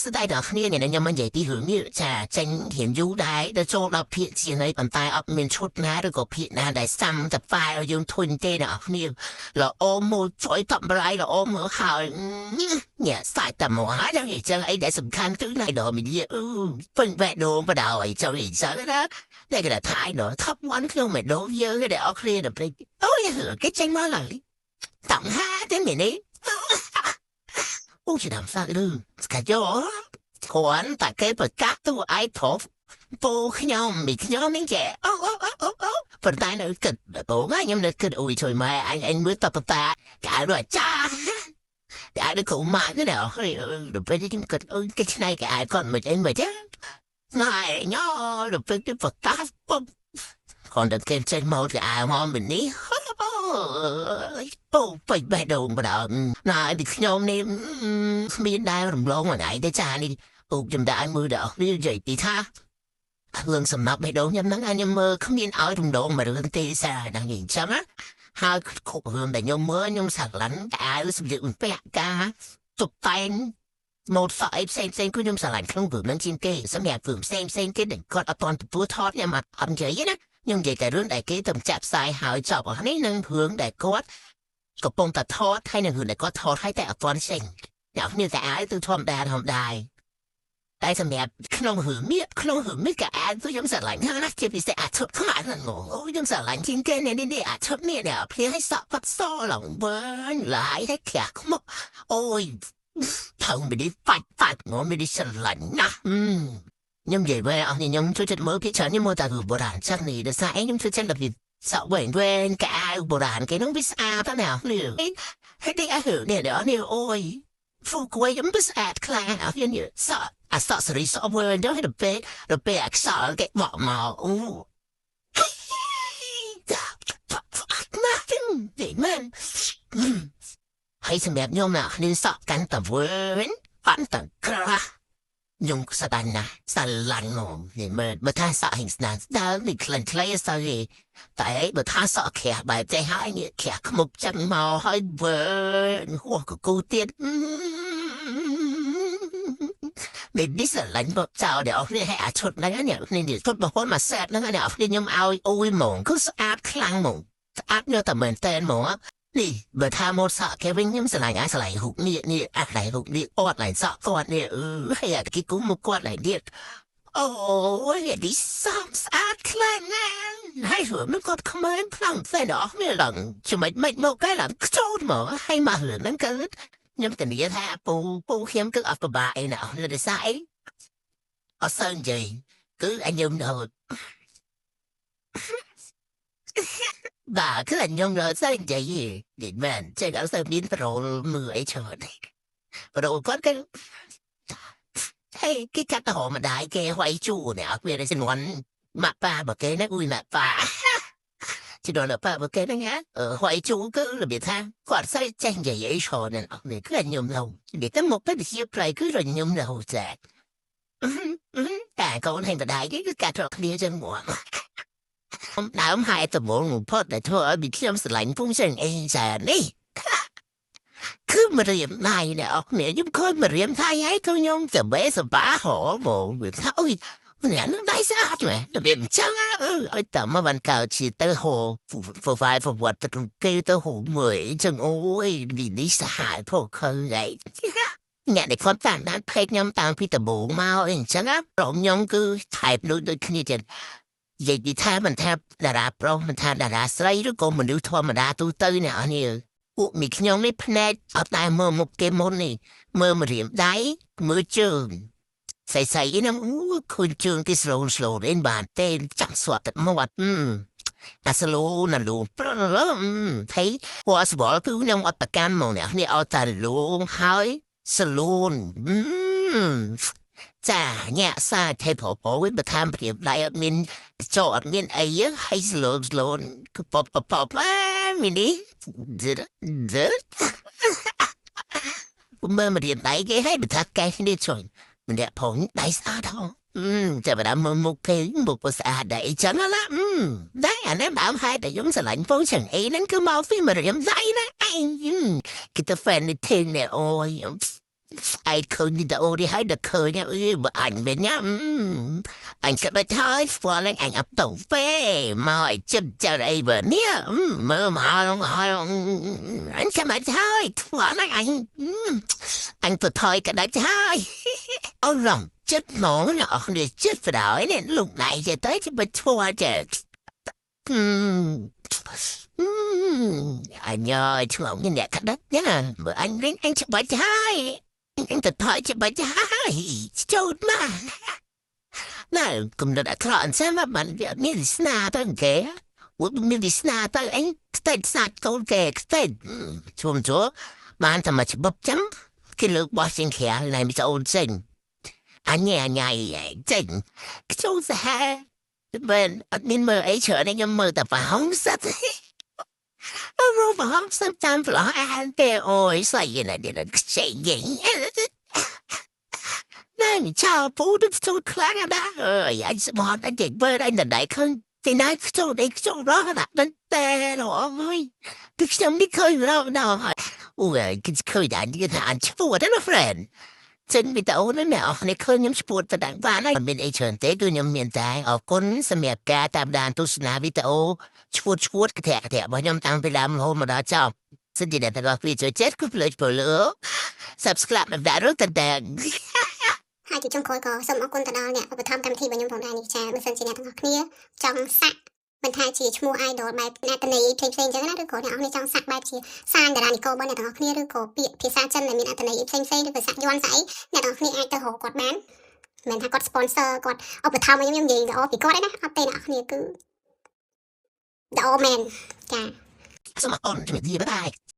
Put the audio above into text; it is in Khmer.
ស្ដាយដល់គ្នានេះខ្ញុំមិននិយាយពីរឿងនេះចាចេញរៀងយូរដែរដល់ចូលដល់ភាគជាងហើយប៉ុន្តែអត់មានឈុតណាឬក៏ភាគណាដែលសាំតែហ្វាយឲ្យយើងធុញទេអ្នកគ្នាល្អមួយចុយតម្លៃល្អមើលហើយញ៉ាសាច់តែមកហើយដល់ចឹងអីដែលសំខាន់គឺណៃដល់មីអឺពេញបេះដូងបដ ாய் ចុយចឹងណាតែគេថាយដល់ top 1ក្នុងមេដូងយើងដែលអត់គ្នាដល់ព្រេចអូយគេចេញមកឡើយតំហាទេមីនេះអូឆ្នាំសាក់លឺស្កាយោគ្រាន់តែគេប្រកាសតួឯធំពូខ្ញុំមីខ្ញុំនេះចេអូអូអូអូអូប៉ុន្តែនៅគិតបងខ្ញុំនៅគិតអូយជួយម៉ែអញអញមើលតបតាកែរចាតែដល់គុំមកនេះហើយដល់ពេលខ្ញុំគិតអូគេឆ្នៃគេអាយគាត់មិនអីមិនទេណែញ៉ដល់ពេលគេប្រកាសពុំគាត់តែគេចេញមកគេអាយមកមិននេះអូពេញបេះដូងបដណែពីខ្ញុំនេះគ្មានដែររំលងមួយថ្ងៃទេចានេះពុកចំដាយមើលដល់វានិយាយពីថារឿងសំណាប់បេះដូងខ្ញុំហ្នឹងខ្ញុំមើលគ្មានឲ្យរំលងមួយរឿងទេសាហ្នឹងអញ្ចឹងណាហើយគ្រប់រឿងដែលខ្ញុំមើលខ្ញុំស្រឡាញ់អាវសម្លៀកបំពាក់ការតុបតែងម៉ូដសក់អីផ្សេងផ្សេងគឺខ្ញុំស្រឡាញ់ក្នុងរឿងហ្នឹងជាងគេសម្រាប់រឿងផ្សេងផ្សេងទៀតដែលគាត់អត់ទាន់ទទួលថតខ្ញុំអត់និយាយណាខ្ញុំនិយាយតែរឿងដែលគេទៅចាក់ផ្សាយហើយចប់អស់នេះនឹងរឿងដែលគាត់កំពុងតែថតហើយនឹងរឿងដែលគាត់ថតហើយតែអត់ទាន់ចេញអ្នកគ្នាតែអាវទៅធម្មតាធម្មតាតែសម្រាប់ក្នុងរឿងនេះក្នុងរឿងនេះក៏អាវទៅខ្ញុំស្រឡាញ់ណាស់ជាពិសេសអាឈុតខ្មាស់ហ្នឹងអូខ្ញុំស្រឡាញ់ជាងគេនេះនេះអាឈុតនេះនេះភ្លៀងឲ្យសក់បាត់សឡើងវិញឡាយតែខ្យាខ្មុកអូយថងមិនได้បាច់បាច់ងមិនได้ស្រឡាញ់ណាស់ខ្ញុំនិយាយវិញអស់នេះខ្ញុំជួយចិត្តមើលពីច្រើនខ្ញុំមើលតែរឿងបុរាណចឹងនេះដោយសារអីខ្ញុំជួយចិត្តដល់ពីសក់វែងវែងកៅបុរាណគេនោះវាស្អាតណាស់នេះហើយនេះអើនេះនេះអូយហ្វូគួយខ្ញុំវាស្អាតខ្លាំងអស់នេះសក់អាសក់សេរីសក់វែងដល់ទៅពេលដល់ពេលអក្សរគេបកមកអូណាស់ទេមែនហើយសម្រាប់ខ្ញុំណានេះសក់កាន់តែវែងកាន់តែក្រាស់ខ្ញុំស្ដាយណាស់ស្រឡាញ់មកនេះមើលបើថាសក់ហិងស្នាស្ដើងនេះក្លិនខ្លីសើតែបើថាសក់ក្រាស់បែបចេះហើយនេះក្រាស់ខ្មុកចឹងមកហើយវើហួសកគូទៀតនេះនេះស្រឡាញ់បចោលអ្នកនេះឲ្យអាឈុតហ្នឹងនេះនេះឈុតបហូនមកសែតហ្នឹងអ្នកនេះខ្ញុំឲ្យអូយហ្មងគឺស្អាតខ្លាំងហ្មងស្អាតញើតែមែនតែនហ្មងនេះបើថាម៉ូតសក់គេវិញខ្ញុំស្រឡាញ់អាស្រឡាញ់រូបនេះនេះអាស្រឡាញ់រូបនេះអត់ឡាញ់សក់គាត់នេះអឺហើយអាគេគុំមកគាត់ឡាញ់ទៀតអូយនេះសំស្អាតខ្លាំងណាស់ហើយរឿងគាត់ក្មើខ្លាំងផ្សេងអស់មានឡើងជំមិនមិនមកកែឡើងខ្ជូតមកហើយមករឿងហ្នឹងគឺខ្ញុំធានាថាពូពូខ្ញុំគឺអត់ពិបាកអីណាស់ដោយសារអីអត់សូវនិយាយគឺអញខ្ញុំនៅបាទគឺអញខ្ញុំនៅសូវនិយាយនិយាយមែនចេះអត់សូវមានប្រូលមើលអីច្រើនប្រូលគាត់គឺហេគេកាត់ទៅម្ដាយគេហួយជូនេះអត់មានជំនាន់ម៉ាក់ប៉ាបើគេណាអ៊ុយម៉ាក់ប៉ាជំនាន់ប៉ាបើគេហ្នឹងហួយជូគឺរបៀបថាគាត់ស្អីចេះនិយាយអីច្រើនណាស់នេះគឺអញខ្ញុំនៅនិយាយទៅមកទៅជាប្រៃគឺរញខ្ញុំនៅចាតែកូនហេងបដាយគេគឺកាត់រកគ្នាចឹងមកដើមហេតុដំបូងបំផុតដែលធ្វើឲ្យមីខ្ញុំស្រឡាញ់ពងចឹងអីចានេះគឺមរៀមណៃអ្នកអស់គ្នាខ្ញុំឃើញមរៀមថៃហើយគឺខ្ញុំសបេសបាហមកវាថាអូយអ្នកនឹងដៃស្អាតមែនរបៀបអញ្ចឹងអឺឲ្យតែមកបានកើតជាទៅហូហ្វហ្វាយហ្វវត្តទៅគេទៅហូមើលអញ្ចឹងអូយនេះនេះសហផកខើយអ្នកដែលគាត់តាមដានផេកខ្ញុំតាំងពីដំបូងមកអីអញ្ចឹងក្រុមខ្ញុំគឺថែបដូចដូចគ្នាទៀតនិយាយពីថាមិនថាតារាប្រុសមិនថាតារាស្រីឬក៏មនុស្សធម្មតាទូទៅអ្នកនេះពួកមីខ្ញុំនេះភ្នែកអត់តែមើលមុខគេមុននេះមើលម្រាមដៃមើលជើងស្អីស្អីហ្នឹងអូឃើញជើងគេ slow slow អីបានទេចាំស្វាត់ទឹកមាត់អាស្លូណាលូប្រលថៃពណ៌ស្វល់គឺខ្ញុំអត់ប្រកាន់មកអ្នកនេះឲ្យតែលូហើយស្លូនចាញាក់សាថេផពោវិញបើតាមព្រៀបដៃអត់មានចោអត់មានអីហើយ slow slow គឺពពពពមីនេះដដមើលមករៀនដៃគេឲ្យបើថាកែនេះជួយម្នាក់ផងដៃស្អាតហងតែបើមើលមុខគេមុខស្អាតដែរអីចឹងណាដែរអានេះដើមហេតុតែខ្ញុំស្រឡាញ់ពងចឹងអីហ្នឹងគឺមកពីមករៀនដៃណាអញគេទៅ fan នេះទេនេះអូយ ឯងឃើញវីដេអូនេះហើយដល់ឃើញអឺបើអញវិញណាអញស្បែកហើយស្គាល់អញអត់ទៅពេមកឲ្យចិត្តចិត្តអីបើនេះមើលមកហើយអញស្បែកហើយស្គាល់អញអញទៅថយកដាច់ហើយអូរំចិត្តហ្មងណាអស់នេះចិត្តបណ្ដោយនេះលោកណៃចេះទៅជាបធ្វើចេះអញអើយឆ្លងអ្នកក្តាច់ណាបើអញវិញអញច្បាច់ហើយអញទៅថយច្បាច់ហើយចូលមកណែគុំដល់អាក្រក់អន្សមបានវាមានស្នាទៅគេវមានស្នាទៅអញស្ទេចសាច់កូនគេស្ទេចជុំជួបានតែមកច្បាប់ចាំគេលើកបោះសិងខែណៃមីអូនចេញអញញ៉ៃចេញខ្ជូសាមិនអត់មានមើលអីច្រើនទេខ្ញុំមើលតែប្រហោងសិតអរប្រហោងសិតចាំប្រហោងអានទេអូយស្អីណានេះខ្ចីយេណែឆាពូទៅទៅខ្លាំងណាស់អើយអញស្មត់អញចេះមើលអញដដែលឃើញទីណាខ្ជូដេខ្ជូរស់ណាស់តែអូយគឺខ្ញុំនេះឃើញរកដល់ហើយអូយគឺឃើញតែនេះថាអញឈួតណា friend ចេញវីដេអូនេះអ្នកអស់នេះឃើញខ្ញុំឈួតទៅដល់បានហើយមិនមានអីច្រើនទេគឺខ្ញុំមានតែអរគុណសម្រាប់ការតាមដានទស្សនាវីដេអូឈួតឈួតកធាក់កធាក់របស់ខ្ញុំតាំងពីដើមរហូតមកដល់ចប់សិនជាអ្នកទាំងអស់គ្នាចូលចិត្តកុំភ្លេច follow subscribe និងដាក់រូបតតែ ហើយជាចុងក្រោយក៏សូមអរគុណទៅដល់អ្នកឧបត្ថម្ភកម្មវិធីរបស់ខ្ញុំផងដែរនេះចាបើសិនជាអ្នកទាំងអស់គ្នាចង់សាក់មិនថាជាឈ្មោះ idol បែបអត្ថន័យផ្សេងផ្សេងៗចឹងណាឬក៏អ្នកនរគ្នាចង់សាក់បែបជាសាញតារានិកររបស់អ្នកទាំងអស់គ្នាឬក៏ពាក្យភាសាចិនដែលមានអត្ថន័យផ្សេងផ្សេងៗឬក៏សាក់យ័ន្តសាក់អីអ្នកទាំងអស់គ្នាអាចទៅរកគាត់បានមិនថាគាត់ sponsor គាត់ឧបត្ថម្ភឲ្យខ្ញុំខ្ញុំនិយាយល្អពីគាត់ឯណាអត់ទេអ្នកនរគ្នាគឺល្អមែនចា សូមអរគុណជំរាបលា bye bye.